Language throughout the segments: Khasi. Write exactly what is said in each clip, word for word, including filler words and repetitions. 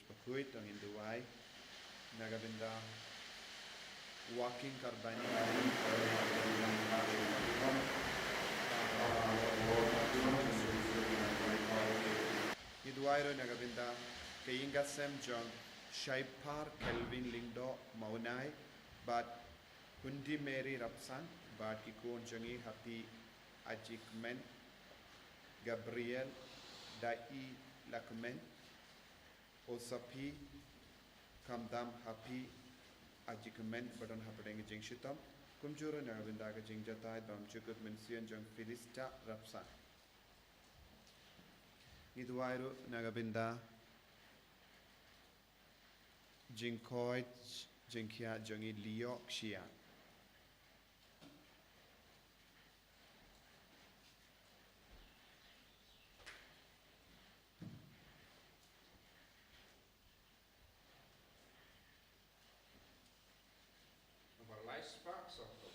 Bakhuid, to ngin duwai na ka bynta Joaquin Carbani. Ngi duwai ruh na ka bynta ka ïing ka sem jong Shaipar Kelvin Lyngdoh Mawnai bad Hundi Mary Rapsang bad ki khun jong ngi ha phi Ajikmen Gabriel da i Lakmen. O sa phi, khamtam ha phi Ajikmen ba don hapdeng ka jingshitom. Kumjuh ruh na ka bynta ka jingjatai bymjukut mynsiem jong Felista Rapsang. Ngi duwai ruh na ka bynta jingkoit jingkhiah jong i Liok Shia. Lai spah sawphew.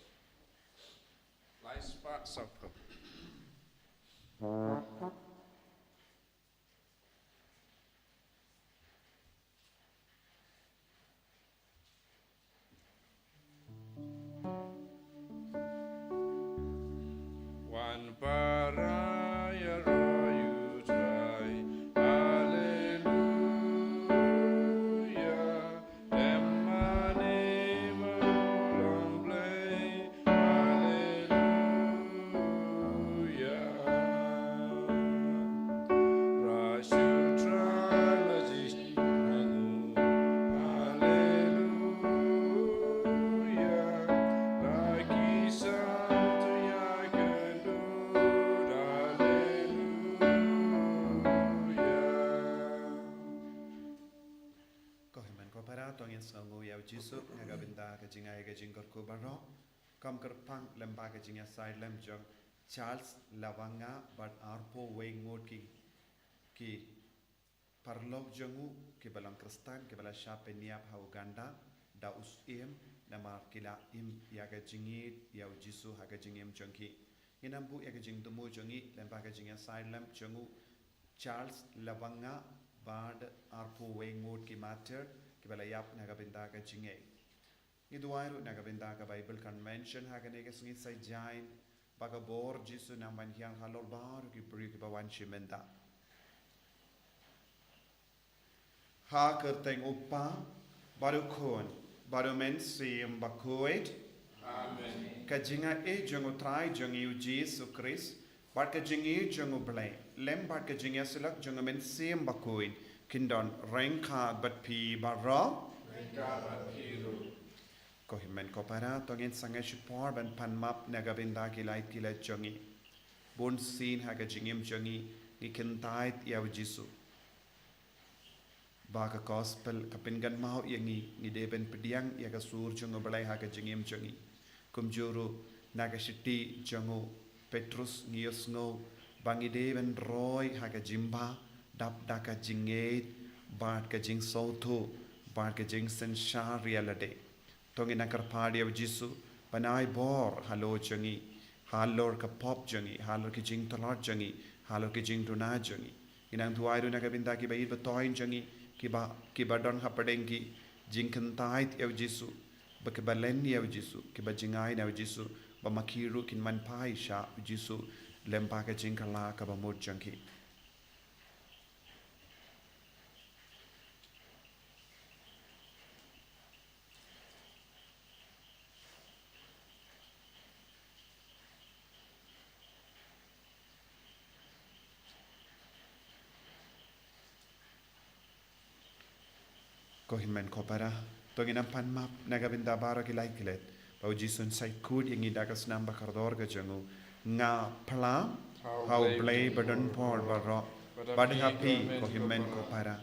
Lai spah sawphew. Wan para ïaroh ïa U Trai. Haleluya. Em mane ba long Blei. Haleluya. Ra shu Trai la jingmut. Haleluya. Ra ki sangtu ïakynduh. Haleluya. Ko hynmen ko para, to ngin sngewnguh ïa U Jisu na ka bynta ka jingai ka jingkyrkhu baroh. Kam kyrpang lem bad ka jingïasaid lem jong Charles Lawanga bad arphew wei ngut ki, ki paralok jong u kiba long Khristan kiba la shah pynïap ha Uganda da u syiem namar ki la im ïa ka jingïeit ïa U Jisu ha ka jingim jong ki. Ngin ym buh ïa ka jingthmu jong ngi lem bad ka jingïasaid lem jong u Charles Lawanga bad arphew wei ngut ki martyr kiba la ïap na ka bynta ka jingngeit. Ngi duwai ruh na ka bynta ka Bible Convention ha kane ka sngi Saitjaiñ, ba ka bor Jisu nang ban hiar halor baroh ki briew kiba wan shi mynta. Ha ka kyrteng U Kpa, bad U Khun, bad U Mynsiem Bakhuid. Amen. Ka jingaiei jong U Trai jong ngi U Jisu Khrist, bad ka jingïeit jong U Blei, lem bad ka jingïasyllok jong U Mynsiem Bakhuid, kin don ryngkat bad phi baroh. Ryngkat bad phi ruh. Ko hynmen ko para, to ngin sangeh shipor ban pan map na ka bynta ki lait ki lait jong ngi. Bunsien ha ka jingim jong ngi, ngi kyntait ïa U Jisu. Ba ka gospel ka pynkynmaw ïa ngi, ngi dei ban pdiang ïa ka sur jong U Blei ha ka jingim jong ngi. Kumjuh ruh na ka shithi jong u Petrus ngi ïohsngew ba ngi dei ban roi ha ka jingbha, dap da ka jingngeit bad ka jingsngewthuh bad ka jingsynshar ïa lade. To ngin nang kyrpad ïa U Jisu ban ai bor halor jong ngi, halor ka pop jong ngi, halor ki jingtlot jong ngi, halor ki jingduna jong ngi. Ngin nang duwai ruh na ka bynta kiba ïeit ba thoiñ jong ngi, kiba, kiba don hapdeng ki jingkyntait ïa U Jisu, ba kiba len ïa U Jisu, kiba jngai na U Jisu, ba ma ki ruh kin manphai sha U Jisu lem bad ka jingkylla kaba mut jong ki. Ko hynmen ko para, to ngin nang pan map na ka bynta baroh ki lait ki lait, ba U Jisu un sa kut ïa ngi da ka snam ba kordor ka jong u. Nga phla ha U Blei ba don por baroh, bad ha phi ko hynmen ko para,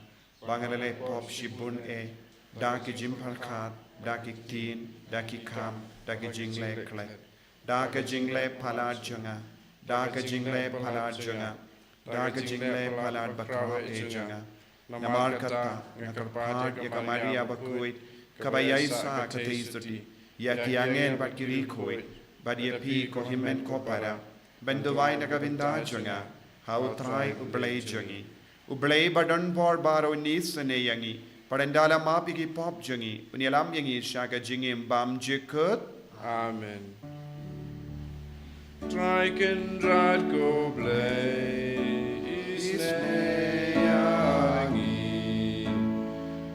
ba nga la leh pop shibun eh, da ki jingpyrkhat, da ki ktien, da ki kam, da ki jingleh khleh. Da ka jingleh palat jong nga, da ka jingleh palat jong nga, da ka jingleh palat bakhraw eh jong nga. Namar kata nga kyrpad ïa ka Maria bakhuid, kaba ïaisah ka theisotti, ïa ki angel bad ki riewkhuid, bad ïa phi ko hynmen ko para, ban duwai na ka bynta jong nga ha U Trai U Blei jong ngi. U Blei ba don bor baroh un isynei ïa ngi, bad un da la map ïa ki pop jong ngi, un ïalam ïa ngi sha ka jingim bymjukut. Amen. Trai Kynrad ko Blei, isynei ïa ngi.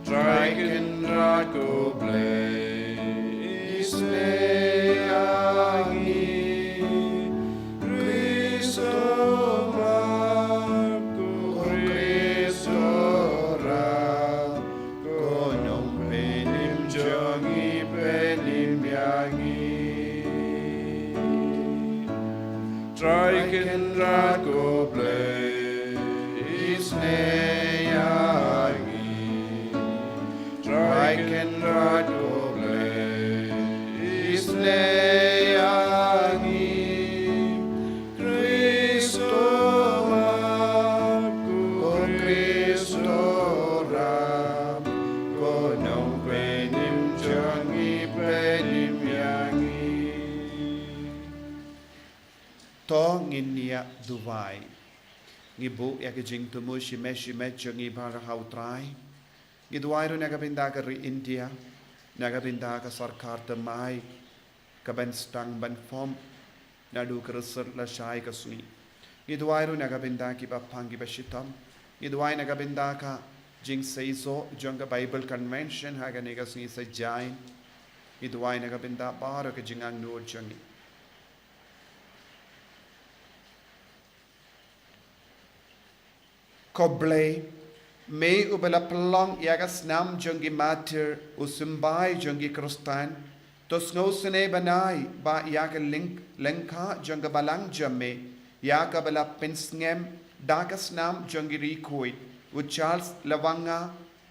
Trai Kynrad ko Blei, isynei ïa ngi. Khrist, to map, ko Khrist, to rah. Ko Nongpynim jong ngi, pynim ïa ngi. Trai Kynrad ko Blei, isynei ïa ngi. Trai Kynrad ko Blei, isynei ïa ngi. Khrist, to map, ko Khrist, to rah. Ko Nongpynim jong ngi, pynim ïa ngi. To ngin ïa duwai. Ngi buh ïa ka jingthmu shimet shimet jong ngi baroh ha u Trai. Ngi duwai ruh na ka bynta ka ri India, na ka bynta ka sorkar thymmai, ka ban sdang ban form naduh ka result lashai ka sngi. Ngi duwai ruh na ka bynta kiba pang kiba shitom. Ngi duwai na ka bynta ka jingseisoh jong ka Bible Convention ha kane ka sngi Saitjaiñ. Ngi duwai na ka bynta baroh ka jingangnud jong ngi. Ko Blei, me uba la pynlong ïa ka snam jong ki martyr u symbai jong ki Khristan, to sngewsynei ban ai ba ïa ka lyng-, lyngkha jong ka balang jong me, ïa kaba la pynsngem da ka snam jong ki riewkhuid, u Charles Lwanga,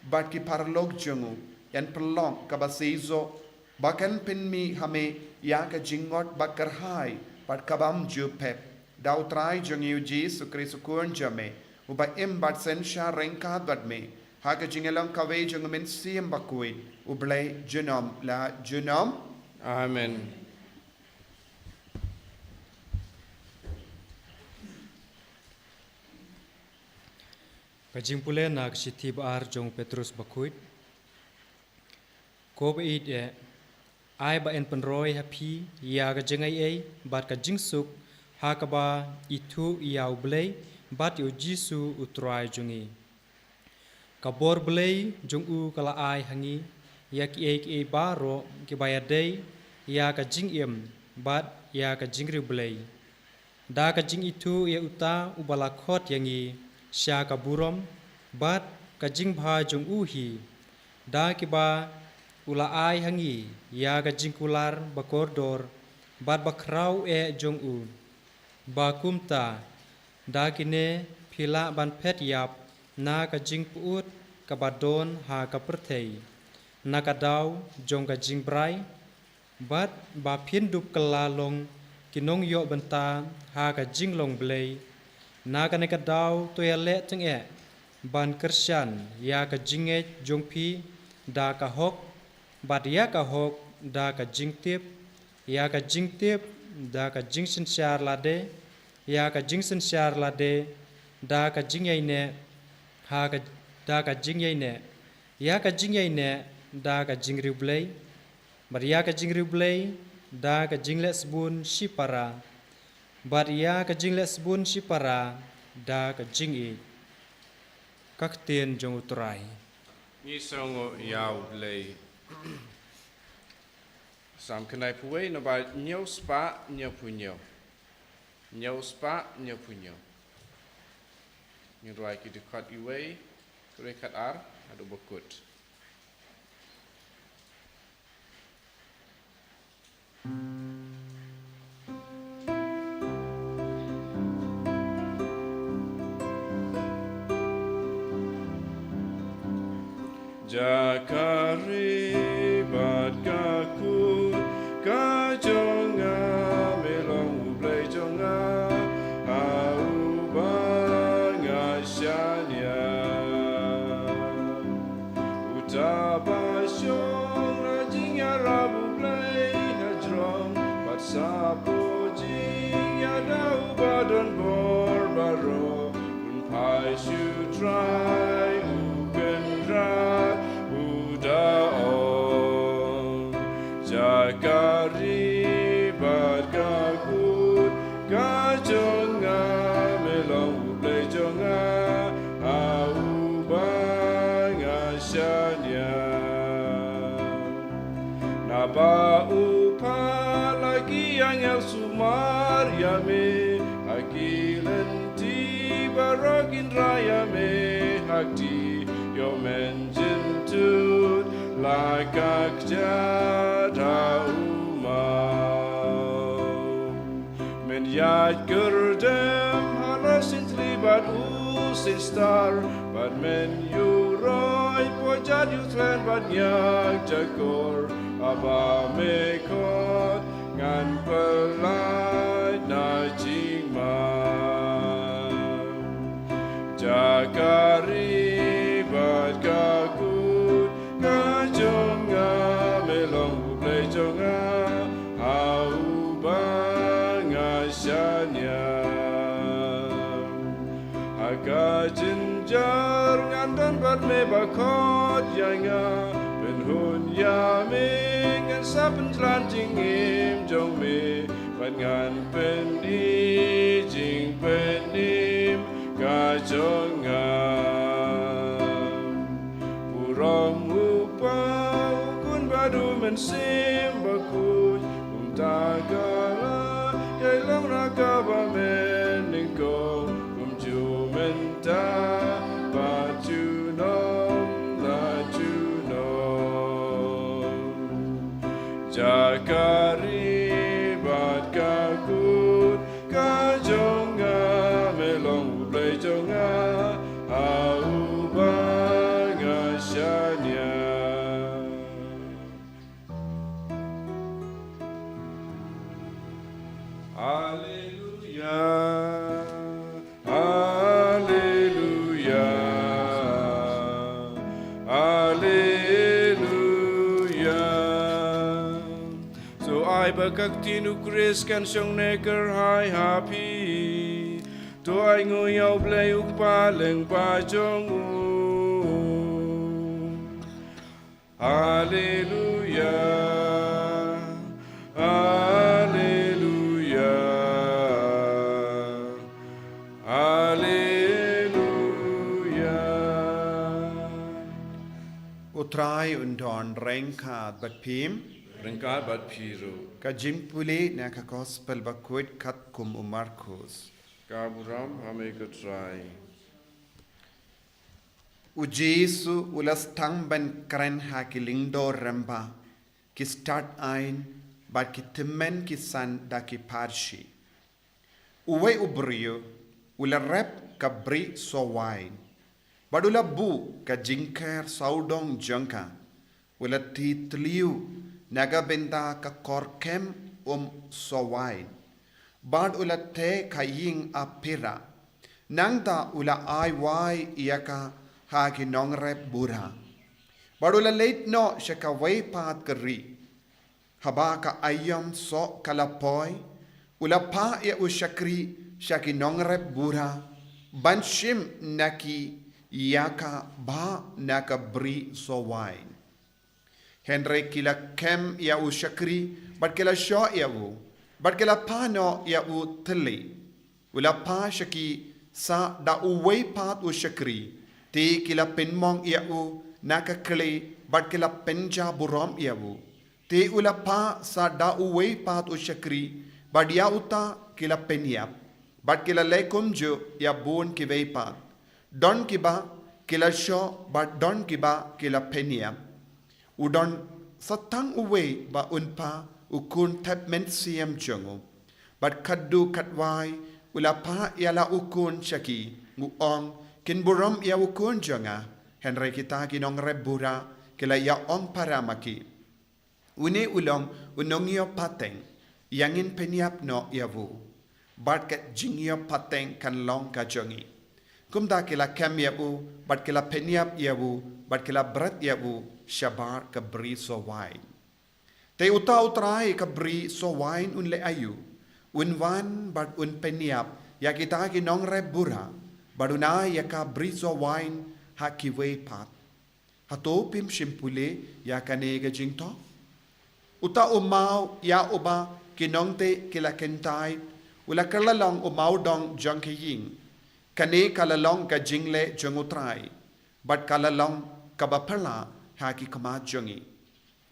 bad ki paralok jong u, yn pynlong kaba seisoh, ba kan pynmih ha me ïa ka jingngeit ba kyrhai, bad ka bym ju pep. Da u Trai jong ngi u Jisu Khrist u Khun jong me, uba im bad synshar ryngkat bad me, ha ka jingïalong kawei jong u Mynsiem Bakhuid, U Blei junom la junom. Amen. Ka jingpule na ka shithi ba ar jong u Petros Bakhuid. Ko ba ïeit eh, ai ba yn pynroi ha phi ïa ka jingaiei bad ka jingsuk, ha kaba ithuh ïa U Blei bad ïa u Jisu u Trai jong ngi. Ka bor Blei jong u ka la ai ha ngi ïa kiei kiei baroh kiba ïadei ïa ka jingim bad ïa ka jingriewblei, da ka jingithuh ïa uta uba la khot ïa ngi sha ka burom bad ka jingbha jong u hi, da kiba u la ai ha ngi ïa ka jingkular ba kordor bad ba khraw eh jong u. Ba kumta, da kine phi lah ban phet ïap na ka jingpyut kaba don ha ka pyrthei, na ka daw jong ka jingbrai, bad ba phin dup kylla long ki nongïoh bynta ha ka jinglong Blei. Na kane ka daw to ïaleh tyngeh ban kyrshan ïa ka jingngeit jong phi da ka hok, bad ïa ka hok da ka jingtip, ïa ka jingtip da ka jingsynshar lade, ïa ka jingsynshar lade da ka jingïaineh, ha ka, da ka jingïaineh, ïa ka jingïaineh da ka jingriewblei, bad ïa ka jingriewblei da ka jingleh sbun shipara, bad ïa ka jingleh sbun shipara da ka jingïeit. Ka ktien jong U Trai. Ngi sngewnguh ïa U Blei. Salm khyndai phew wei, nabar hynñiew spah hynñiew phew hynñiew. Hynñiew spah hynñiew phew hynñiew. Ngin rwai ki dkhot iwei, khreh, khatar, haduh ba kut. Jaka ri bad ka kut ka jong nga, me long U Blei jong nga, ha uba nga shaniah. Uta ba shong na jingïarap U Blei hajrong, bad shapoh jingïada uba don bor baroh, un Ai shu trai u Kynrad u da ong, jaka ri bad ka kut ka jong nga, me long u Blei jong nga, ha uba nga shaniah. Naba u Blei la ki angel sumar ïa me, ha ki lynti baroh kin rai ïa me, ha kti ïoh men jyntud la ka kjat ha u maw. Men ïaid kyrdem ha la sintli bad u sinstar, bad men ïuh roi pojat ïuh thlem bad ñiah jakor, haba me khot ngan pyllait na jingma. Jaka ri bad ka kut ka jong nga, me long u Blei jong nga, ha uba nga shaniah. Ha ka jynjar ngan don bad me ba khot ïa nga, pynhun ïa me ngan sa pynjlan jingim jong me, bad ngan pyni jingpynim ka jong nga. Burom u Kpa, u Khun bad u Mynsiem Bakhuid, kumta ka la ïai long na kaba mynnyngkong, kumjuh mynta bad junom la junom. Jaka ri bad ka kut ka jong nga, me long u Blei jong nga, ha uba nga shaniah. Alleluia, alleluia, alleluia. To ai ba ka ktien u Khrist kan shong ne kyrhai ha phi. To ai nguh ïa u Blei u Kpa lyngba jong u. Alleluia, alleluia, alleluia. U Trai un don ryngkat bad phi. Ryngkat bad phi ruh. Ka jingpule na ka Gospel bakhuid katkum u Markus. Ka burom ha me ko Trai. U Jisu u la sdang ban kren ha ki lyngdoh rangbah, ki stad aiñ bad ki tymmen ki san da ki pharshi. Uwei u briew u la rep ka bri soh waiñ, bad u la buh ka jingker sawdong jong ka, u la tih thliew na ka bynta ka kor kem um soh waiñ, bad u la teh ka ïing apira. Nangta u la ai wai ïa ka ha ki nongrep bura, bad u la leit noh sha kawei pat ka ri. Haba ka aïom soh ka la poi, u la phah ïa u shakri sha ki nongrep bura ban shim na ki ïa ka bha na ka bri soh waiñ. Hynrei ki la kem ïa u shakri bad ki la shoh ïa u, bad ki la phah noh ïa u thylli. U la phah sha ki sa da uwei pat u shakri, te ki la pynmong ïa u na ka khlieh bad ki la pynjah burom ïa u. Te u la phah sa da uwei pat u shakri, bad ïa uta ki la pynïap, bad ki la leh kumjuh ïa bun kiwei pat. Don kiba ki la shoh bad don kiba ki la pynïap. U don sa tang uwei ba un phah u khun thep mynsiem jong u. Bad katto katwai u la phah ïa la u khun sha ki, u ong, kin burom ïa u khun jong nga. Hynrei kita ki nongrep bura ki la ïa ong para ma ki, une u long u nongïoh pateng, ïa ngin pynïap noh ïa u, bad ka jingïoh pateng kan long ka jong ngi. Kumta ki la kem ïa u, bad ki la pynïap ïa u, bad ki la bret ïa u shabar ka bri soh waiñ. Te uta u trai ka bri soh waiñ un leh aïu? Un wan bad un pynïap ïa kita ki nongrep bura, Bad u nai ïa ka briew sohwain ha kiwei pat. Hato phim shym pule ïa kane ka jingthoh? Uta u maw ïa uba ki nongteh ki la kyntait, u la kylla long u mawdong jong ka ïing. Kane ka la long ka jingleh jong U Trai, bad ka la long kaba phylla ha ki khmat jong ngi.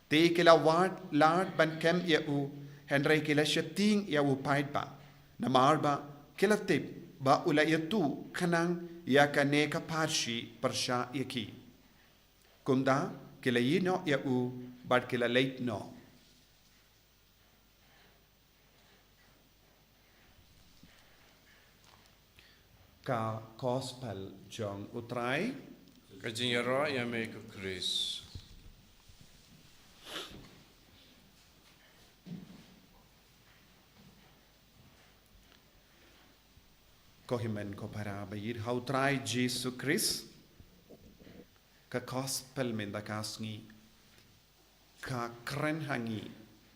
Te ki la wad lad ban kem ïa u, hynrei ki la sheptieng ïa u paidbah. Namar ba ki la tip ba u la ïathuh khnang ïa kane ka pharshi pyrshah ïa ki. Kumta ki la ïehnoh ïa u bad ki la leit noh. Ka Gospel jong U Trai. Ka jingïaroh ïa me ko Khrist. Ko hynmen ko para ba ïeit ha U Trai Jisu Khrist. Ka Gospel mynta ka sngi ka kren ha ngi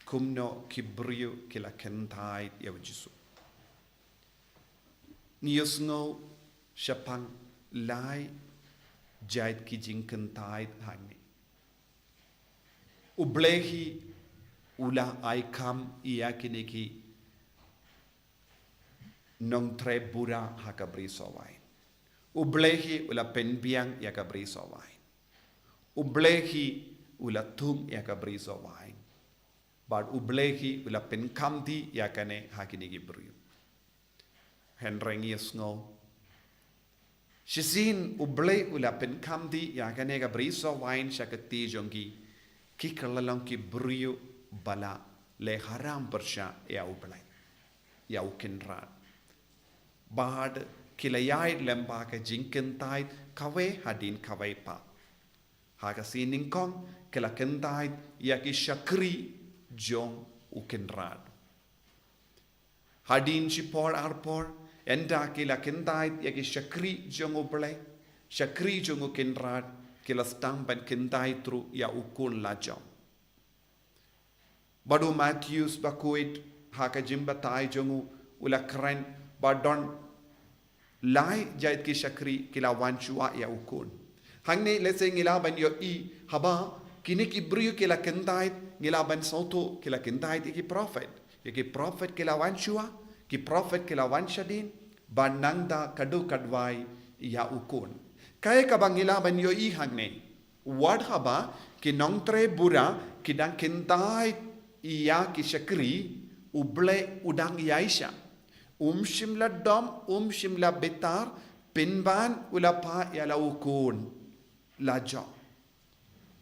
kumno ki briew ki la kyntait ïa u Jisu. Ngi ïohsngew shaphang lai jait ki jingkyntait hangne. U Blei hi u la ai kam ïa kine ki nongtrei bura ha ka briew sohwain. U Blei hi u la pynbiang ïa ka briew sohwain. U Blei hi u la thung ïa ka briew sohwain. Bad U Blei hi u la pynkhamti ïa kane ha kine ki briew. Hynrei ngi ïohsngew shisien U Blei u la pynkhamti ïa kane ka briew sohwain sha ka kti jong ki, ki kylla long ki briew ba la leh haram pyrshah ïa U Blei, ïa u Kynrad. Bad ki la ïaid lyngba ka jingkyntait kawei hadien kawei pat. Ha ka sngi nyngkong ki la kyntait ïa ki shakri jong u Kynrad. Hadien shipor arpor, ynda ki la kyntait ïa ki shakri jong U Blei, shakri jong u Kynrad, ki la sdang ban kyntait ruh ïa u khun lajong. Bad u Mathaios ba khuid ha ka jingbatai jong u, u la kren ba don lai jait ki shakri ki la wan shuwa ïa u khun. Hangne lehse ngi lah ban ïohi haba kine ki briew ki la kyntait, ngi lah ban sngewthuh ki la kyntait ïa ki prophet. Ïa ki prophet ki la wan shuwa, ki prophet ki la wan shadien, bad nangta ka dei ka duwai ïa u khun. Kaei kaba ngi lah ban ïohi hangne. Wat haba ki nongtrei bura ki dang kyntait ïa ki shakri, U Blei u dang ïaishah. Um shym la dom, um shym la bitar, pynban u la phah ïa la u khun lajong.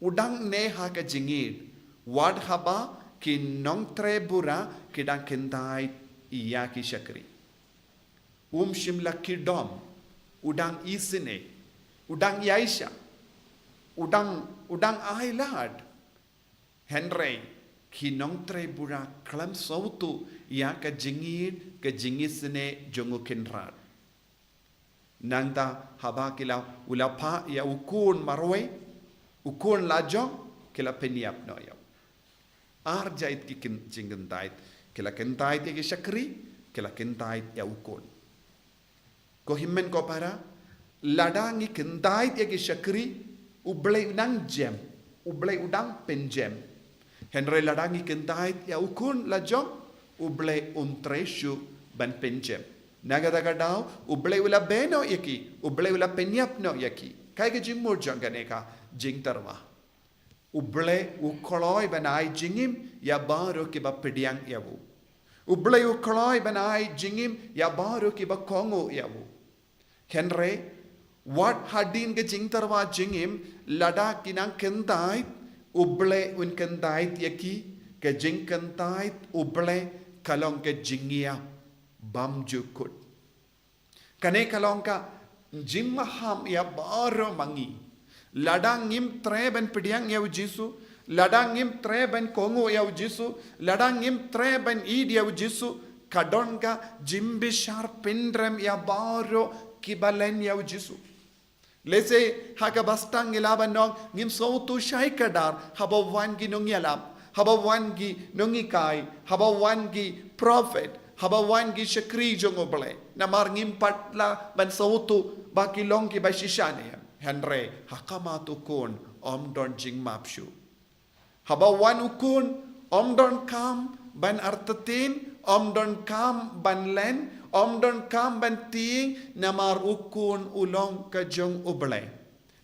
U dang neh ha ka jingïeit, wat haba ki nongtrei bura ki dang kyntait ïa ki shakri. Um shym la kyrduh, u dang isynei, u dang ïaishah, u dang, u dang ailad. Hynrei ki nongtrei bura khlem sngewthuh ïa ka jingïeit, ka jingisynei jong u Kynrad. Nangta haba ki la, u la phah ïa u khun marwei, u khun lajong, ki la pynïap noh ïa u. Ar jait ki kin-, jingkyntait, ki la kyntait ïa ki shakri, ki la kyntait ïa u khun. Ko hynmen ko para, lada ngi kyntait ïa ki shakri, U Blei u nang jem, U Blei u dang pynjem. Hynrei lada ngi kyntait ïa u khun lajong, U Blei um trei shuh ban pynjem. Na kata ka daw, U Blei u la beh noh ïa ki, U Blei u la pynïap noh ïa ki. Kaei ka jingmut jong kane ka jingtyrwa? U Blei u kloi ban ai jingim ïa baroh kiba pdiang ïa u. U Blei u kloi ban ai jingim ïa baroh kiba kohnguh ïa u. Hynrei, wat hadien ka jingtyrwa jingim, lada ki nang kyntait, U Blei un kyntait ïa ki, ka jingkyntait U Blei ka long ka jingïap bymjukut. Kane ka long ka jingmaham ïa baroh ma ngi. Lada ngim treh ban pdiang ïa u Jisu, lada ngim treh ban kohnguh ïa u Jisu, lada ngim treh ban ïeit ïa u Jisu, ka don ka jingbishar pynrem ïa baroh kiba len ïa u Jisu. Lehse ha kaba sdang ngi lah ban ong ngim sngewthuh shai kdar haba wan ki nongïalap, haba wan ki nonghikai, haba wan ki prophet, Haba wan ki shakri jong U Blei, namar ngim pat lah ban sngewthuh ba ki long kiba shisha ne em. Hynrei ha khmat U Khun ym don jingmap shuh. Haba wan U Khun, ym don kam ban artatien, ym don kam ban len, ym don kam ban tieng, namar U Khun u long ka jong U Blei.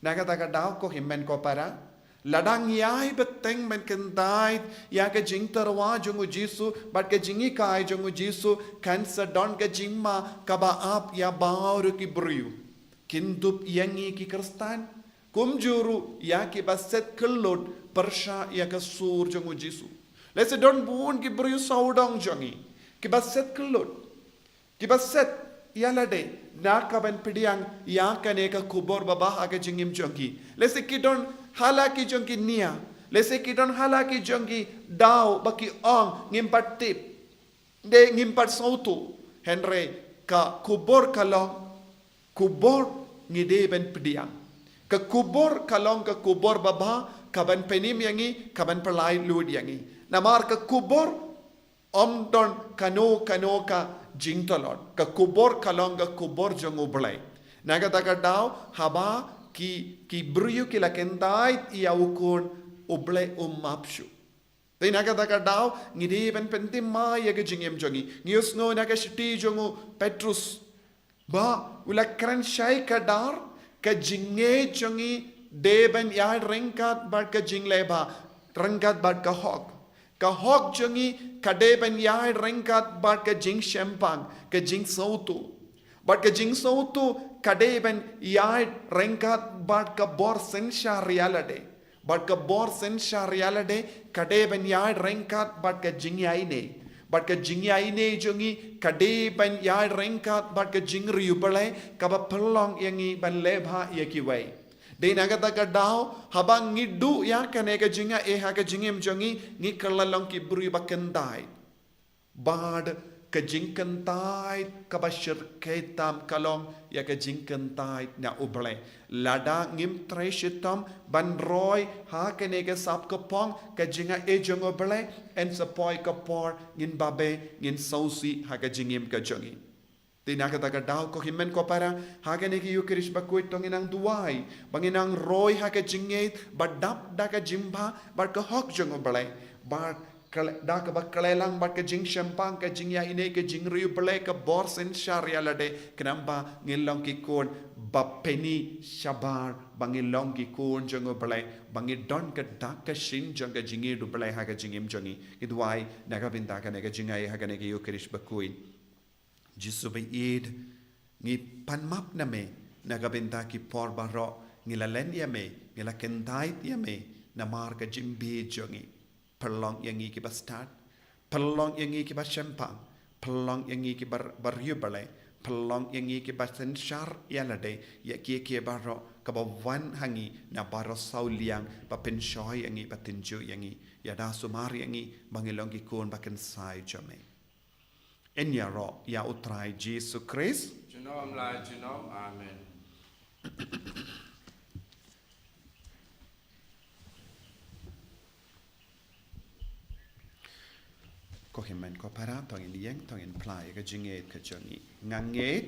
Na kata ka daw ko hynmen ko para, lada ngi ïai bteng ban kyntait ïa ka jingtyrwa jong U Jisu bad ka jinghikai jong U Jisu, kan sa don ka jingma kaba ap ïa baroh ki briew. Kin dup ïa ngi ki Khristan, kumjuh ruh ïa kiba set khyllood pyrshah ïa ka sur jong U Jisu. Lehse don bun ki briew sawdong jong ngi kiba set khyllood, kiba set ïalade na ka ban pdiang ïa kane ka khubor babha ha ka jingim jong ki. Lehse ki don ha la ki jong ki nia, lehse ki don ha la ki jong ki daw ba ki ong ngim pat tip, de ngim pat sngewthuh. Hynrei ka khubor ka long khubor ngi dei ban pdiang. Ka khubor ka long ka khubor babha ka ban pynim ïa ngi, ka ban pyllait luid ïa ngi. Namar ka khubor ym don kano kano ka jingtlot. Ka khubor ka long ka khubor jong U Blei. Na kata ka daw haba ki, ki briew ki la kyntait ïa U Khun, U Blei um map shuh. Te na kata ka daw ngi dei ban pynthymmai ïa ka jingim jong ngi. Ngi ïohsngew na ka shithi jong u Petrus ba u la kren shai kdar, ka jingngeit jong ngi dei ban ïaid ryngkat bad ka jingleh bha, ryngkat bad ka hok. Ka hok jong ngi ka dei ban ïaid ryngkat bad ka jingshemphang, ka jingsngewthuh. Bad ka jingsngewthuh ka dei ban ïaid ryngkat bad ka bor synshar ïalade. Bad ka bor synshar ïalade ka dei ban ïaid ryngkat bad ka jingïaineh. Bad ka jingïaineh jong ngi ka dei ban ïaid ryngkat bad ka jingriewblei kaba pynlong ïa ngi ban leh bha ïa kiwei. Dei na kata ka daw haba ngi duh ïa kane ka jingaiei ha ka jingim jong ngi, ngi kylla long ki briew ba kyntait. Bad ka jingkyntait kaba shyrkhei tam ka long ïa ka jingkyntait na U Blei. Lada ngim trei shitom ban roi ha kane ka sap ka phong ka jingaiei jong U Blei, yn sa poi ka por ngin babe, ngin sngewsih ha ka jingim ka jong ngi. Te na kata ka daw ko hynmen ko para, ha kane ka Eukharist bakhuid to ngin nang duwai ba ngin nang roi ha ka jingngeit ba dap da ka jingbha bad ka hok jong U Blei. Bad kle-, da kaba khleh lang bad ka jingshemphang, ka jingïaineh, ka jingriewblei, ka bor synshar ïalade, khnang ba ngin long ki khun ba pyni shabar ba ngin long ki khun jong U Blei, ba ngin don ka dak ka shin jong ka jingïeit U Blei ha ka jingim jong ngi. Ngi duwai na ka bynta kane ka jingaiei ha kane ka Eukharist bakhuid. Jisu ba ïeit, ngi pan map na me na ka bynta ki por baroh ngi la len ïa me, ngi la kyntait ïa me namar ka jingbieit jong ngi. Pynlong ïa ngi kiba stad, pynlong ïa ngi kiba shemphang, pynlong ïa ngi kiba, ba riewblei, pynlong ïa ngi kiba synshar ïalade ïa kiei kiei baroh kaba wan ha ngi na baroh saw liang ba pynshoi ïa ngi, ba tynjuh ïa ngi. Ïada sumar ïa ngi ba ngin long ki khun ba kynsai jong me. Yn ïaroh ïa U Trai Jisu Khrist. Junom la junom. Amen. Ko hynmen ko para, to ngin ïeng, to ngin phla ïa ka jingngeit ka jong ngi. Nga ngeit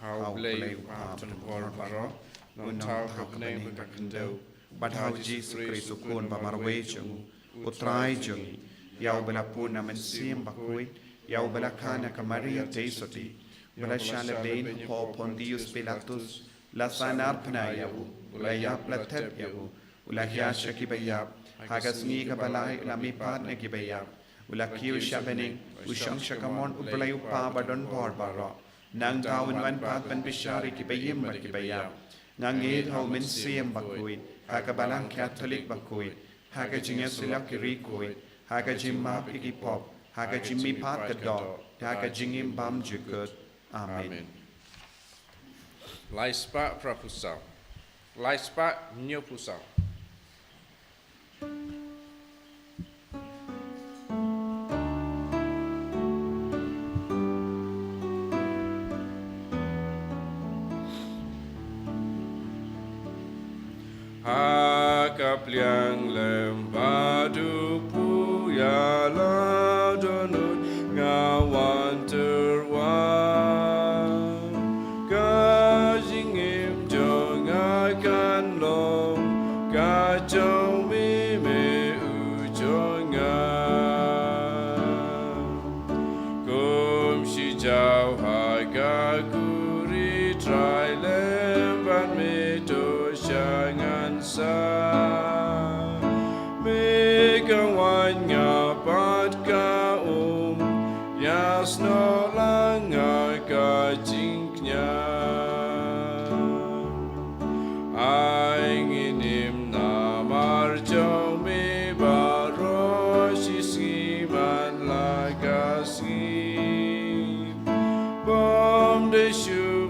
ha U Blei U Kpa badonbor baroh, u nongthaw ka bneng bad ka khyndew, bad ha U Jisu Khrist U Khun ba marwei jong u, U Trai jong ngi, ïa uba la pun na Mynsiem Bakhuid, ïa uba la kha na ka Maria Theisotti, uba la shah lehbeiñ hapoh Pontius Pilatus, la sahnarphna ïa u, u la ïap, la thep ïa u, u la hiar sha kiba ïap, ha ka sngi kaba lai u la mihpat na kiba ïap, u la kiew sha bneng, u shong sha kamon U Blei U Kpa badonbor baroh. Nangta un wan pat ban bishar ïa kiba im bad kiba ïap. Nga ngeit ha U Mynsiem Bakhuid, ha ka Balang Katholik bakhuid, ha ka jingïasyllok ki riewkhuid, ha ka jingmap ïa ki pop, ha ka jingmihpat ka doh, ha ka jingim bymjukut. Amen. Amen. Lai spah phra phew saw. Lai spah hynñiew phew saw. Ha ka pliang lem bad u Blei ïa la dohnud nga wan te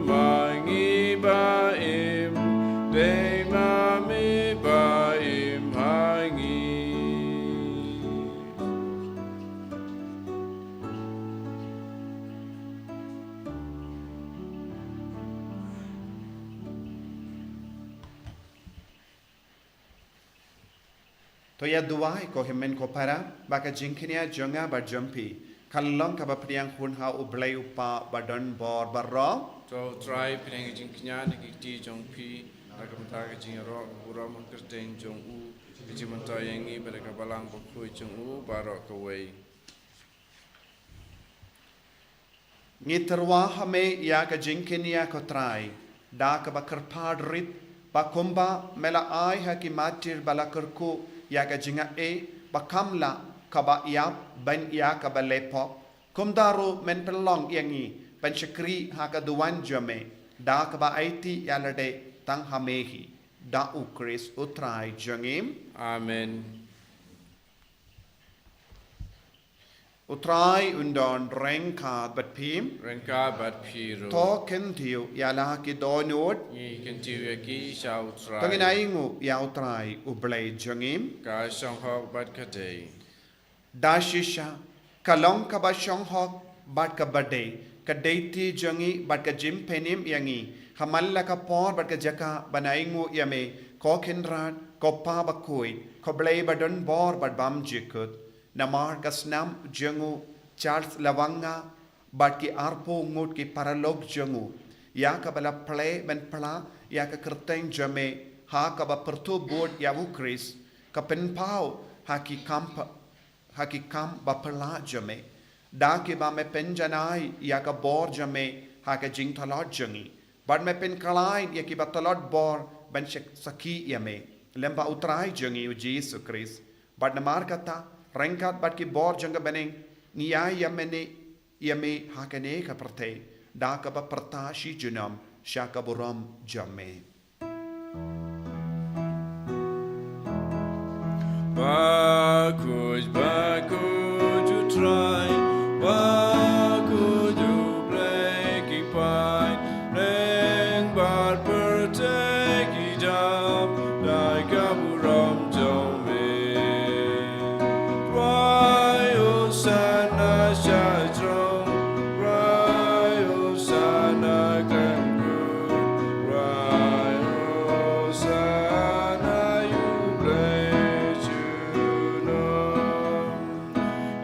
Hangi ba im, dei ma me ba im hangi. To ïa duwai ko hynmen ko para, ba ka jingkñia jong nga bad jong phi kan long kaba pdiang hun ha U Blei U Kpa ba don bor baroh. To U Trai, pdiang ka jingkñia na ki kti jong phi, da ka bynta ka jingïaroh ka burom kyrteng jong u, ka jingmyntoi ïa ngi bad ka balang bakhuid jong u baroh kawei. Ngi tyrwa ha me ïa ka jingkñia ko Trai, da kaba kyrpad rit, ba kumba me la ai ha ki martir ba la kyrkhu ïa ka jingaiei, ba kam lah kaba ïap ban ïa kaba leh pop, kumta ruh men pynlong ïa ngi ban shakri ha ka duwan jong me, da kaba aiti ïa lade tang ha me hi, da U Khrist U Trai jong ngi. Amen. U Trai un don ryngkat bad phi. Ryngkat bad phi ruh. To kyntiew ïa la ki dohnud. Ngi kyntiew ïa ki sha U Trai. To ngin ainguh ïa U Trai U Blei jong ngi. Ka shong hok bad ka dei. Da shisha, ka long kaba shong hok bad kaba dei, ka dei ti jong ngi bad ka jingpynim ïa ngi, ha man la ka por bad ka jaka ban ainguh ïa me, ko Kynrad, ko Pa bakhuid, ko Blei ba don bor bad bymjukut. Namar ka snam jong u Charles Lwanga bad ki arphew ngut ki paralok jong u, ïa kaba la plie ban pla ïa ka kyrteng jong me, ha kaba pyrthuh bud ïa U Khrist, ka pynpaw ha ki kam pa-, ha ki kam ba phylla jong me, da kiba me pynjanai ïa ka bor jong me ha ka jingtlot jong ngi, bad me pynkylla ïa kiba tlot bor ban shak-, sakhi ïa me, lem bad U Trai jong ngi U Jisu Khrist. Bad namar kata, ryngkat bad ki bor jong ka bneng, ngi ai ïa me ne, ïa me ha kane ka pyrthei, da kaba pyrta shi junom sha ka burom jong me. Bakhuid, bakhuid U Trai, bakhuid U Blei ki paid, bneng bad pyrthei ki dap da ka burom jong me. Khrai Hosana sha throne, khrai Hosana khlem kut, khrai Hosana ïa U Blei junom.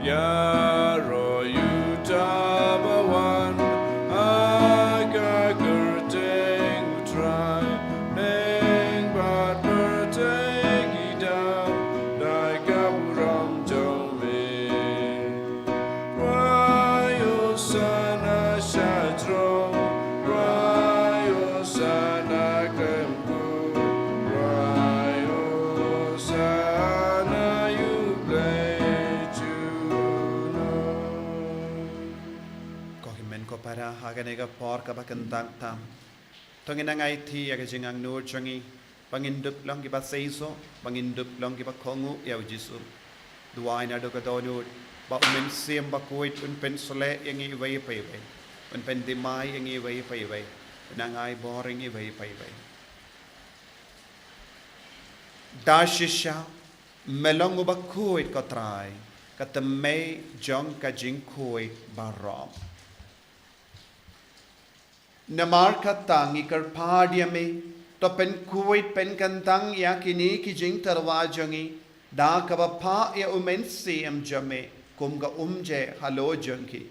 Ïaroh ïa uta uba wan ha ka kyrteng U Trai, bneng bad pyrthei ki dap da ka burom jong me. Khrai Hosana sha throne, khrai Hosana khlem kut, khrai Hosana ïa U Blei junom. Ko hynmen ko para, ha kane ka por kaba kyntang tam, to ngin nang aiti ïa ka jingangnud jong ngi, ba ngin dup long kiba seisoh, ba ngin dup long kiba kohnguh ïa U Jisu. Duwai naduh ka dohnud, ba U Mynsiem Bakhuid un pynsleh ïa ngi iwei pa iwei, un pynthymmai ïa ngi iwei pa iwei, un nang ai bor ïa ngi iwei pa iwei. Da shisha, me long uba khuid ko Trai, ka thymmei jong ka jingkhuid baroh. Namar kata ngi kyrpad ïa me, to pynkhuid pynkyntang ïa kine ki jingtyrwa jong ngi, da kaba phah ïa U Mynsiem jong me kum ka umjai halor jong ki,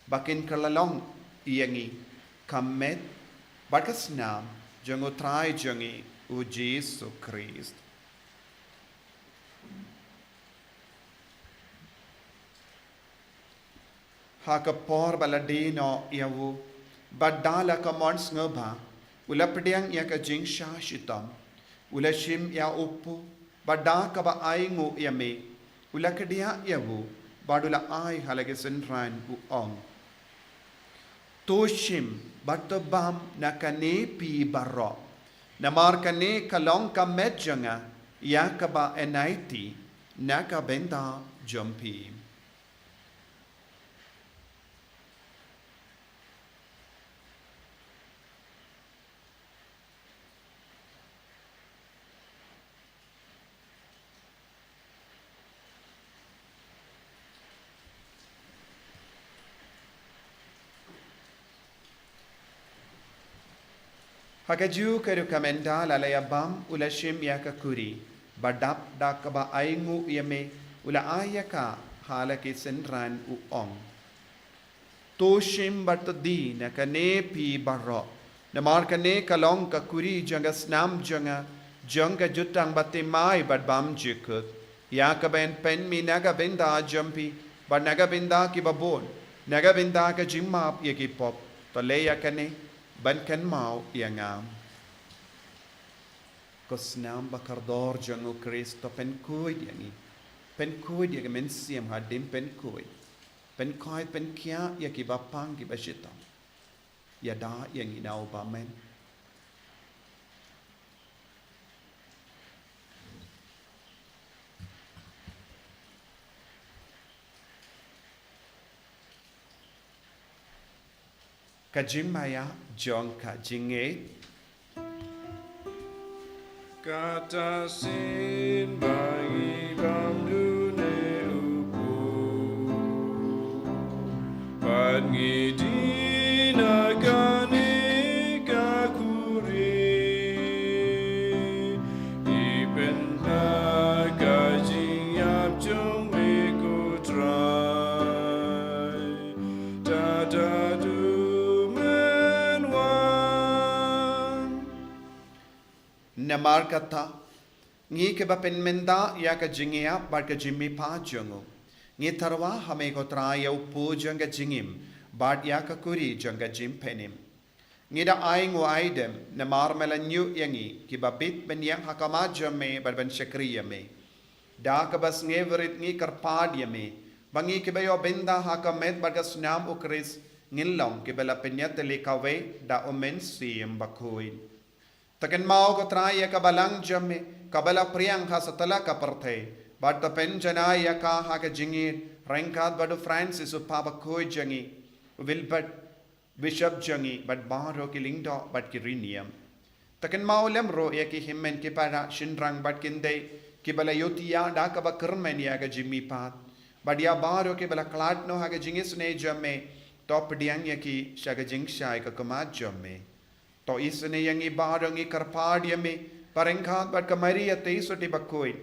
ba kin kylla long ïa ngi ka met bad ka snam jong U Trai jong ngi U Jisu Khrist. Ha ka por ba la die noh ïa u, bad da la ka mon sngewbha, u la pdiang ïa ka jingshah shitom, u la shim ïa u kpu, bad da kaba ainguh ïa me, u la kdiah ïa u, bad u la ai ha la ki synran, u ong: To shim bad to bam na kane phi baroh, namar kane ka long ka met jong nga ïa kaba yn aiti na ka bynta jong phi. Ha kajuh ka rukom mynta la leit bam u la shim ïa ka kuri, bad dap da kaba ainguh ïa me, u la ai ïa ka ha la ki synran u ong: To shim bad to die na kane phi baroh, namar kane ka long ka kuri jong ka snam jong nga, jong ka jutang bathymmai bad bymjukut, ïa kaba yn pynmih na ka bynta jong phi bad na ka bynta kiba bun, na ka bynta ka jingmap ïa ki pop. To leh ïa kane ban kynmaw ïa nga. Ko snam ba kordor jong U Khrist, to pynkhuid ïa ngi. Pynkhuid ïa ka mynsiem hadien pynkhuid. Pynkhuid, pynkhiah ïa kiba pang kiba shitom. Ïada ïa ngi na u bymman. Ka jingmaïa jong ka jingngeit. Kata shisien ba ngi bam dune u pur, bad ngi die na kane ka kuri, ngi pynbna ka jingïap jong me ko Trai. Tad haduh men wan. Namar kata, ngi kiba pynmynta ïa ka jingïap bad ka jingmihpat jong u, ngi tyrwa ha me ko Trai ïa u pud jong ka jingim, bad ïa ka kuri jong ka jingpynim. Ngi da ai nguh ai dem namar me la ñiew ïa ngi kiba bit ban ïeng ha khmat jong me bad ban shakri ïa me. Da kaba sngewrit ngi kyrpad ïa me ba ngi kiba ïoh bynta ha ka met bad ka snam U Khrist ngin long kiba la pynïatylli kawei da U Mynsiem Bakhuid. To kynmaw ko Trai ïa ka balang jong me kaba la phriang ha satlak ka pyrthei, bad to pynjanai ïa ka ha ka jingïeit ryngkat bad u Francis u Papa bakhuid jong ngi, u Wilbert Bishop jong ngi, bad baroh ki lyngdoh bad ki rynïeng. To kynmaw lem ruh ïa ki hynmen ki para, shynrang bad kynthei kiba la ïohthiah da kaba kyrmen ïa ka jingmihpat, bad ïa baroh kiba la khlad noh ha ka jingisynei jong me. To pdiang ïa ki sha ka jingshai ka khmat jong me. To isynei ïa ngi baroh, ngi kyrpad ïa me, ryngkat bad ka Maria Theisotti bakhuid,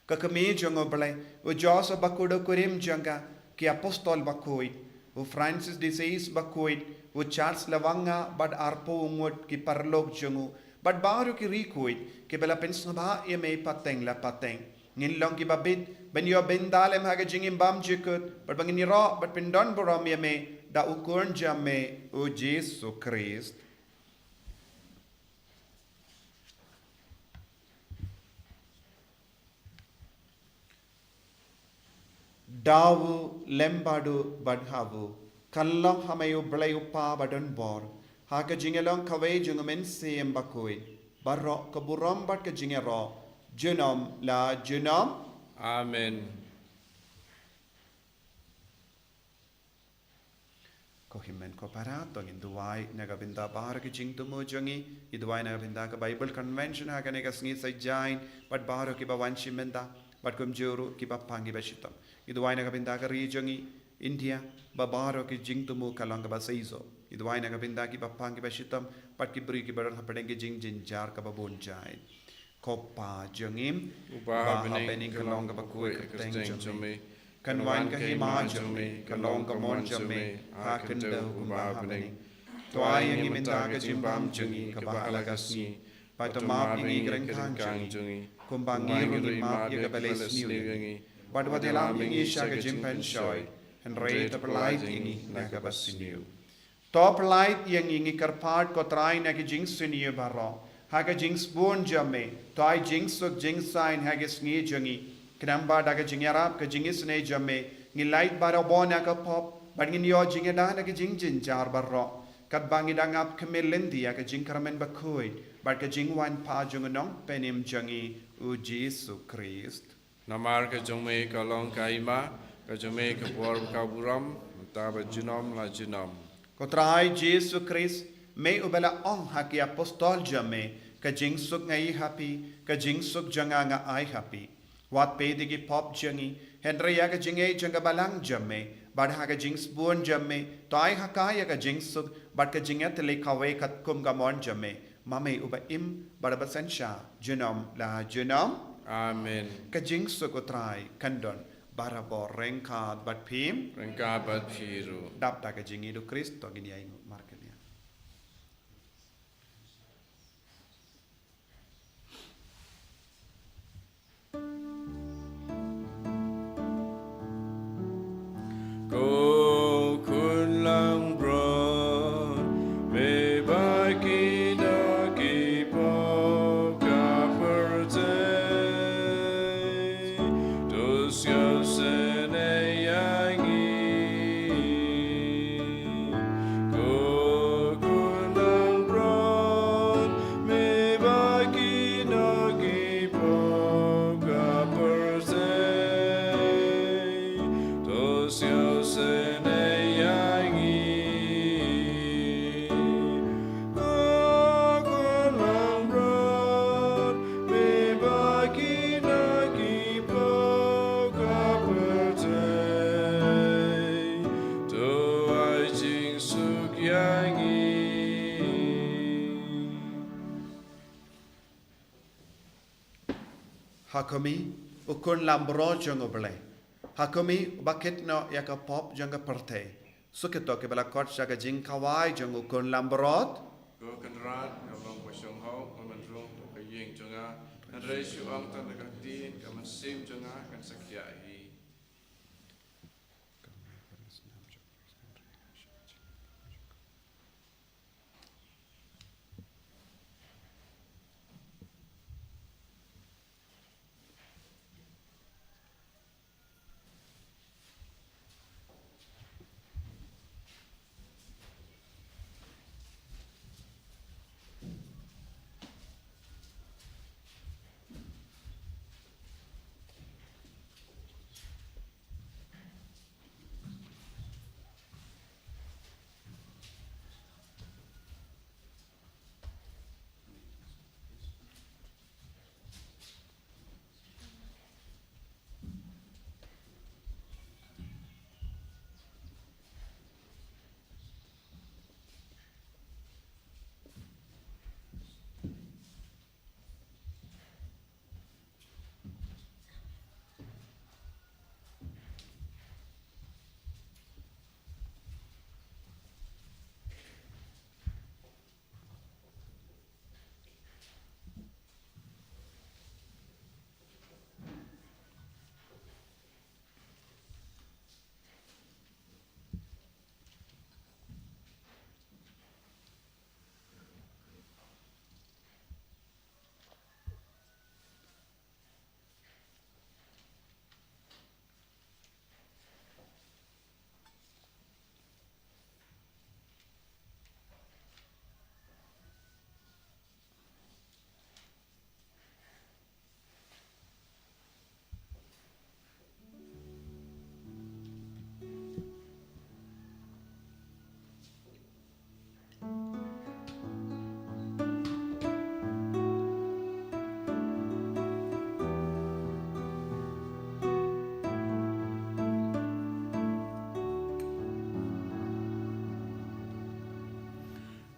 ka Kmie jong U Blei, u Joseph bakhuid u kurim jong ka, ki apostol bakhuid, u Francis de Sales bakhuid, u Charles Lwanga bad arphew ngut ki paralok jong u, bad baroh ki riewkhuid kiba la pynsngewbha ïa me pateng la pateng. Ngin long kiba bit ban ïoh bynta lem ha ka jingim bymjukut, bad ba ngin ïaroh bad pyndonburom ïa me da u Khun jong me, U Jisu Khrist. Da u, lem bad u, bad ha u, kan long ha me U Blei U Kpa badonbor, ha ka jingïalong kawei jong U Mynsiem Bakhuid, baroh ka burom bad ka jingïaroh junom la junom. Amen. Ko hynmen ko para, to ngin duwai na ka bynta baroh ki jingthmu jong ngi. Ngi duwai na ka bynta ka Bible Convention ha kane ka sngi Saitjaiñ, bad baroh kiba wan shim bynta, bad kumjuh ruh kiba pang kiba shitom. Ngi duwai na ka bynta ka ri jong ngi India, ba baroh ki jingthmu ka long kaba seisoh. Ngi duwai na ka bynta kiba pang kiba shitom, bad ki briew kiba don hapdeng ki jingjynjar kaba bun jait. Ko Kpa jong ngi, uba ha bneng, kan long kaba khuid ka kyrteng jong me. Kan wan ka hima jong me, kan long ka mon jong me ha khyndew kumba ha bneng. To ai ïa ngi mynta ka jingbam jong ngi kaba ha la ka sngi. Bad to map ïa ngi ki ryngkang jong ngi, kumba ngi ruh ngi map ïa kiba la isniew ïa ngi. Bad wat ïalam ïa ngi sha ka jingpynshoi, hynrei to pyllait ïa ngi na kaba sniew. To pyllait ïa ngi, ngi kyrpad ko Trai, na ki jingsniew baroh, ha ka jingsbun jong me. To ai jingsuk jingsaiñ ha ki sngi jong ngi, khnang ba da ka jingïarap ka jingisynei jong me, ngin lait baroh bun na ka pop, bad ngin ïoh jingïada na ki jingjynjar baroh, katba ngi dang ap khmih lynti ïa ka jingkyrmen bakhuid bad ka jingwan pat jong U Nongpynim jong ngi, U Jisu Khrist. Namar ka jong me ka long ka hima, ka jong me ka bor, ka burom, mynta bad junom la junom. Ko Trai Jisu Khrist, me uba la ong ha ki apostol jong me, ka jingsuk nga ai ha phi, ka jingsuk jong nga nga ai ha phi. Wat peit ïa ki pop jong ngi, hynrei ïa ka jingngeit jong ka balang jong me Bad ha ka jingsbun jong me, to ai ha ka ïa ka jingsuk, bad ka jingïatylli kawei katkum ka mon jong me, ma me uba im, bad uba synshar, junom la junom. Amen. Ka jingsuk U Trai kan don barabor ryngkat bad phi. Ryngkat bad phi ruh. Dap da ka jingïeid U Khrist, to ngin ïa ïeng markylliang. Ko khun langbrot, me bad kino ki pop ka pyrthei. To sngewsynei ïa ngi. Ko khun langbrot, me bad kino ki pop ka pyrthei. To sngewsynei ïa ngi. Ko khun langbrot, me bad kino ki pop ka pyrthei. To ai jingsuk ïa ngi. Ha khmih, U Khun langbrot jong U Blei. Ha khmih, uba kit noh ïa ka pop jong ka pyrthei. Suk ïa to kiba la khot sha ka jingkhawai jong U Khun langbrot. Ko Kynrad, nga long ba shong hok, nga man rung, ka ïing jong nga. Hynrei shu ong tang da ka ktien, ka mynsiem jong nga kan sa khiah hi.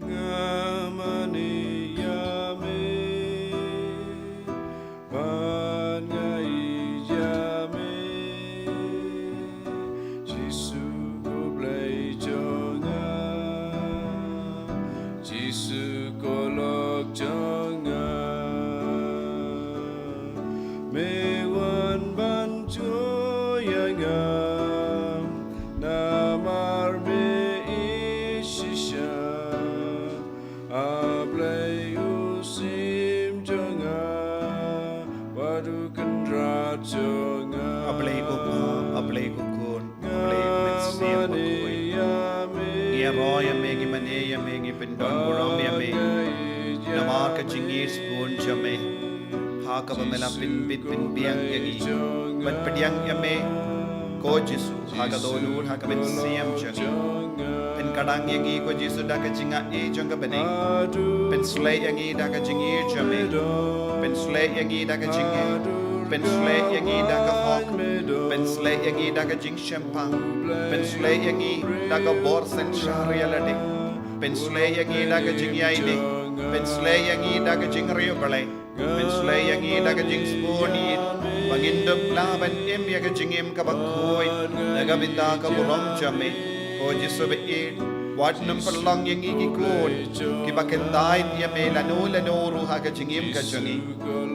Nga mane ïa me, bad nga ïeit ïa me, Jisu ko Blei jong nga, Jisu ko lok jong nga. Me wan ban jngoh ïa nga, namar me ïeit shisha. A Blei u Syiem jong nga, bad u Kynrad jong nga. A Blei u Kpa, A Blei u Khun, A Blei u Mynsiem Bakhuid. Ngi ïaroh ïa me, ngi mane ïa me, ngi pyndonburom ïa me. Namar ka jingïeit sbun jong me, ha kaba me la pynbit pynbiang ïa ngi ban pdiang ïa me, ko Jisu, ha ka dohnud, ha ka mynsiem jong ngi. Pynkhlaiñ ïa ngi, ko Jisu, da ka jingaiei jong ka bneng. Pynshlei ïa ngi da ka jingïeit jong me. Pynshlei ïa ngi da ka jingïeit. Pynsleh ïa ngi da ka hok. Pynsleh ïa ngi da ka jingshemphang. Pynsleh ïa ngi da ka bor synshar ïa lade. Pynsleh ïa ngi da ka jingïaineh. Pynsleh ïa ngi da ka jingriewblei. Pynsleh ïa ngi da ka jingsbun ïit ba ngin dup lah ban im ïa ka jingim kaba khuid na ka bynta ka burom jong me. Ko Jisu ba ïeit, wat nym pynlong ïa ngi ki khun kiba kyntang ïa me lano lano ruh ha ka jingim ka jong ngi.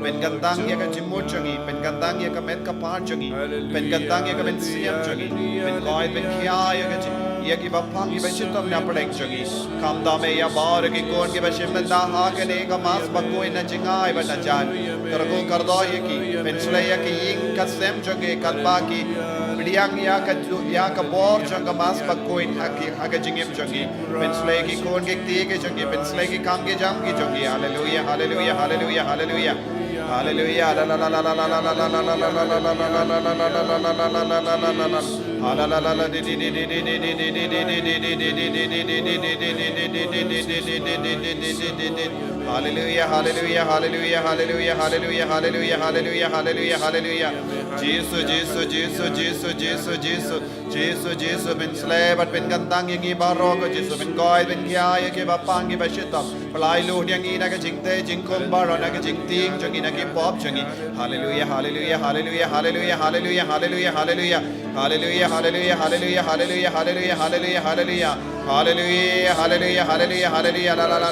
Pynkyntang ïa ka jingmut jong ngi, pynkyntang ïa ka met ka phad jong ngi, pynkyntang ïa ka mynsiem jong ngi, pynkoit pynkhia ïa ka jing, ïa kiba pang kiba shitom na pdeng jong ngi. Khamtam ïa baroh ki khun kiba shim bynta ha kane ka Mass bakhuid na jingai bad na jan. Kyrkhu kyrdoh ïa ki, pynsleh ïa ki ïing ka sem jong ki katba ki pdiang ïa ka ju, ïa ka bor jong ka Mass bakhuid ha ki, ha ka jingim jong ki. Pynsleh ki khun ki kti ki jong ki, pynsleh ki kam ki jam ki jong ki. Haleluia, haleluia, haleluia, haleluia. Haleluia. Haleluia, haleluia, haleluia, haleluia, haleluia, haleluia, haleluia, haleluia, haleluia, haleluia. Jisu, Jisu, Jisu, Jisu, Jisu, Jisu. Jisu, Jisu, pynsleh bad pynkyntang ïa ngi baroh ko Jisu, pynkoit pynkhia ïa kiba pang kiba shitom. Pynlait lut ïa ngi na ka jingtei jingkhum baroh, na ka jingtieng jong ngi, na ki pop jong ngi. Haleluia, haleluia, haleluia, haleluia, haleluia, haleluia, haleluia. Haleluia, haleluia, haleluia, haleluia, haleluia, haleluia, haleluia. Haleluia, haleluia, haleluia, haleluia, la, la, la.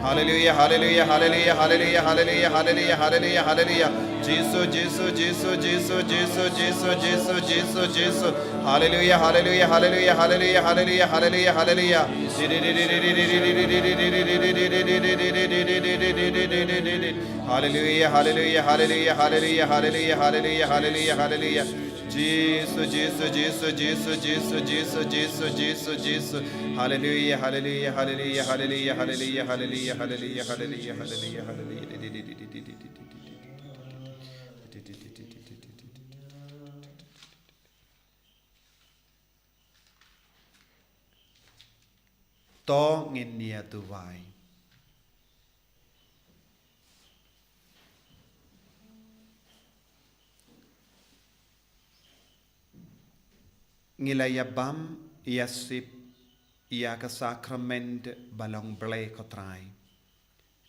Haleluia, haleluia, haleluia, haleluia, haleluia, haleluia, haleluia. Jisu, Jisu, Jisu, Jisu, Jisu, Jisu, Jisu, Jisu, Jisu. Haleluia, haleluia, haleluia, haleluia, haleluia, haleluia, haleluia. Haleluia, haleluia, haleluia, haleluia, haleluia, haleluia, haleluia, haleluia, haleluia. Jisu, Jisu, Jisu, Jisu, Jisu, Jisu, Jisu, Jisu, Jisu. Haleluia, haleluia, haleluia, haleluia, haleluia, haleluia, haleluia, haleluia, haleluia, haleluia. To ngin ïa duwai. Ngi la ïa bam ïa sip ïa ka sakrament ba long Blei ko Trai.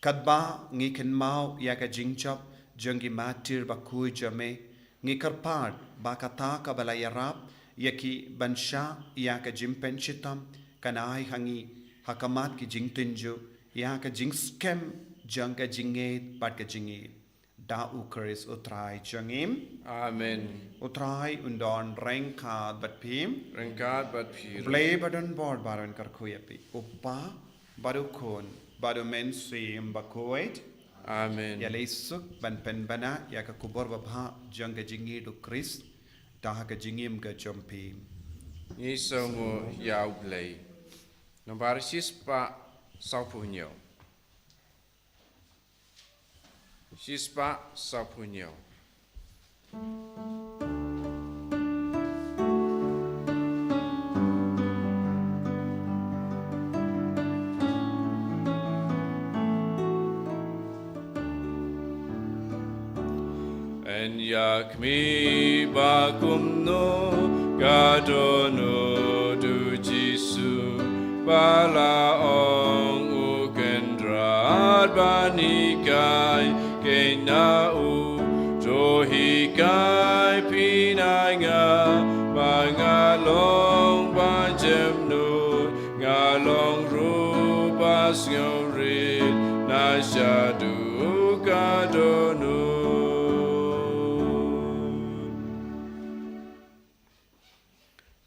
Katba ngi kynmaw ïa ka jingjop jong ki martir bakhuid jong me, ngi kyrpad ba kata kaba la ïarap ïa ki ban shah ïa ka jingpynshitom kan ai ha ngi ha khmat ki jingtynjuh ïa ka jingskhem jong ka jingïeit bad ka jingïeit. Da U Khrist U Trai jong ngi. Amen. U Trai un don ryngkat bad phi. Ryngkat bad phi. Blei ba don bor baroh un kyrkhu ïa phi. U Kpa, bad U Khun, bad U Mynsiem Bakhuid. Amen. Ïa leit suk ban pynbna ïa ka khubor babha jong ka jingïeit U Khrist da ha ka jingim ka jong phi. Ngi sngewnguh ïa U Blei. Nambar shispah sawphew hynñiew. Shispah sawphew hynñiew. Yn ïa khmih ba kumno ka dohnud U Jisu, ba la ong U Kynrad ban hikai kein na u. To hikai phi na nga ba nga long ba jemnud, nga long ruh ba sngewrit na shaduh ka dohnud.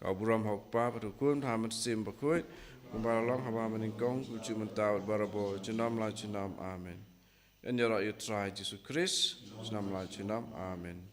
Ka burom ha U Kpa bad U Khun bad ha U Mynsiem Bakhuid, kumba la long haba mynnyngkong, kumjuh mynta bad barabor, junom la junom. Amen. Yn ïaroh ïa U Trai Jisu Khrist junom la junom. Amen.